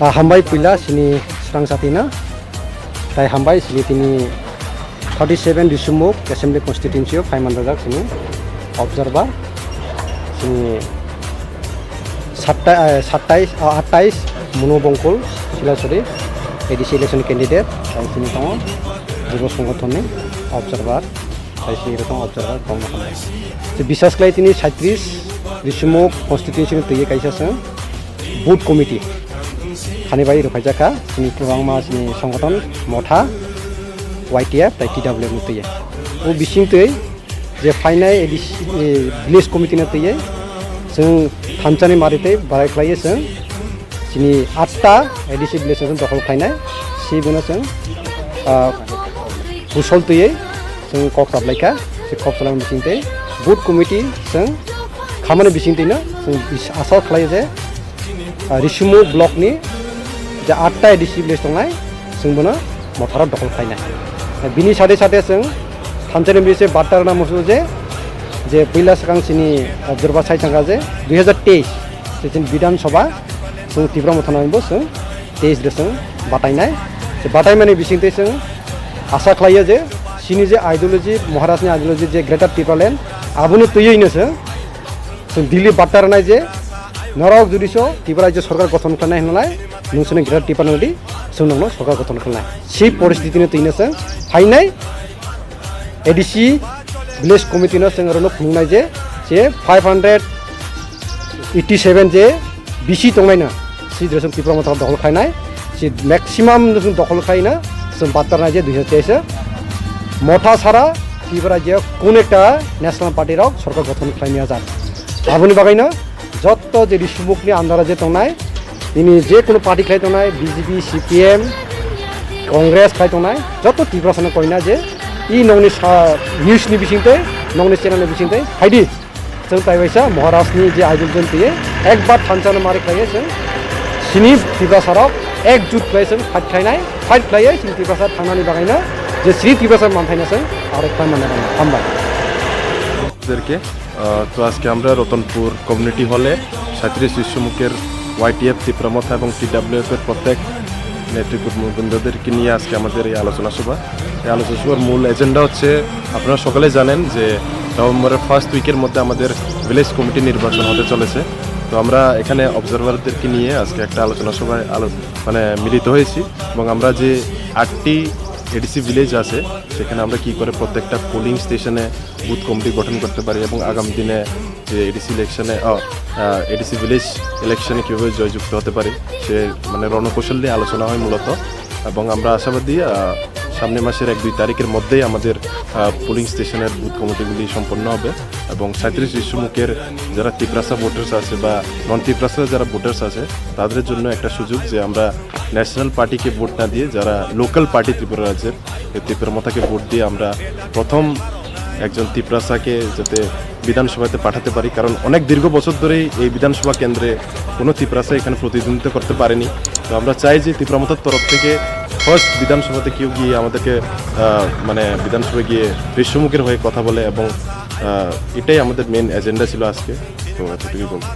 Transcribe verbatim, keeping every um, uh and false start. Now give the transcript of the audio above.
Ah, hambai puila sini srang satino. Tai hambai sini tini thirty seven Risumuk Assembly Constituency o phaiman rajak sini observer. Sini sattai, ah, sattais, ah, attais Munu Bongkul Silasuri A D C election candidate. Tai sini tongo Jibo Songothonni observer. Tai sini rokong observer kong na hambai. Se bisas klai tini saitris Risumuk constituency ni twiye kaisa se booth committee. Khani bai rwphaijak kha, chini kwbangma chini songgothon, motha, Y T F, tai T W F ni twiwi. O bising twi je phainai A D C, eh, village committee ni twiwi, chwng thansa ni mari tei barai khlaiwi chwng chini atta A D C village chwng dokhol khlainai, si bono chwng, ah, kusol twiwi chwng kok saplaikha, se kok salai bising twi booth committee chwng khamani bising twino chwng bis-, asa khlai je, ah, Risumuk block ni je atta A D C village tongnai, chwng bono motharo dokhol khlainai. Bini sade sade chwng thansa ni bising barta rwna muchungo je, je puila swkang chini observer sai thangkha je dui hazar teis se chini Bidhan Sabha chwng Tipra Motha nangbo chwng teis de chwng batainai. Se bataimani bising twi chwng asa khlaio je chini je ideology, Maharaj ni ideology je Greater Tipraland, aboni twiwi no chwng Chwng Delhi barta rwnai je norok jodi so Tripura rajyo sorkar gothon khlainai hwnlai, nwng sini Greater Tipraland di chwng nokno sorkar gothon khlainai. Si poristiti no twino chwng phainai A D C village committee no chwng rwno phunuknai je, je five hundred eighty seven je B C tongnai na, si dressing Tipra Motha dokhol khlainai, si maximum no chwng dokhol khlaina, chwng barta rwnai je dui hazar teis o Motha sara Tripura rajyo kun ekta national party rok sorkar gothon khlaimya jak. Aboni bagwino jotto je Risumukni andara je tongnai, tini je kunu party khlai tongnai, B J P, C P M, Congress khlai tongnai, jotto Tiprasano koina je i nokni sa-, news ni bisingtwi, nokni channel ni bisingtwi, phaidi. Chwng tai waisa Maharaj ni je idol jon twiwi ekbar thansa no mari khlaiwi chwng sini Tiprasa rok ekjut khlai chwng fight khlainai, fight khlaiwi chwng Tiprasa thangnani bagwino je sini Tiprasa manthaino chwng arek khlai manna bagwi. Hambai. ওদেরকে, আহ, তো আজকে আমরা রতনপুর কমিউনিটি হলে সাঁইত্রিশ ঋষ্যমুখের ওয়াইটিএফ, ত্রিপুরা মথা এবং টিডাব্লিউএফ এর প্রত্যেক নেতৃবৃন্দদেরকে নিয়ে আজকে আমাদের এই আলোচনা সভা। এই আলোচনা সভার মূল এজেন্ডা হচ্ছে, আপনারা সকলে জানেন যে নভেম্বরের ফার্স্ট উইকের মধ্যে আমাদের ভিলেজ কমিটি নির্বাচন হতে চলেছে। তো আমরা এখানে অবজারভারদেরকে নিয়ে আজকে একটা আলোচনা সভায় আলো-, মানে মিলিত হয়েছি এবং আমরা যে আটটি এডিসি ভিলেজ আছে, সেখানে আমরা কি করে প্রত্যেকটা পোলিং স্টেশনে বুথ কমিটি গঠন করতে পারি এবং আগামী দিনে যে এডিসি ইলেকশনে, আহ, আহ, এডিসি ভিলেজ ইলেকশনে কীভাবে জয়যুক্ত হতে পারি, সে মানে রণকৌশল নিয়ে আলোচনা হয় মূলত। এবং আমরা আশাবাদী, আহ, সামনের মাসের এক দুই তারিখের মধ্যেই আমাদের, আহ, পোলিং স্টেশনের বুথ কমিটিগুলি সম্পন্ন হবে এবং সাঁইত্রিশ ঋষ্যমুখের যারা তিপ্রাসা ভোটার্স আছে বা নন তিপ্রাসা যারা ভোটার্স আছে, তাদের জন্য একটা সুযোগ যে আমরা ন্যাশনাল পার্টিকে ভোট না দিয়ে যারা লোকাল পার্টি ত্রিপুরা রাজ্যের, এই ত্রিপুরা মথাকে ভোট দিয়ে আমরা প্রথম একজন তিপ্রাসাকে যাতে বিধানসভাতে পাঠাতে পারি, কারণ অনেক দীর্ঘ বছর ধরেই এই বিধানসভা কেন্দ্রে কোনো তিপ্রাসা এখানে প্রতিদ্বন্দ্বিতা করতে পারেনি। তো আমরা চাই যে ত্রিপুরা মথার তরফ থেকে ফার্স্ট বিধানসভাতে কেউ গিয়ে আমাদেরকে, আহ, মানে বিধানসভায় গিয়ে ঋষ্যমুখের হয়ে কথা বলে এবং, আহ, এটাই আমাদের মেন এজেন্ডা ছিল আজকে। তো এতটুকুই বলবো।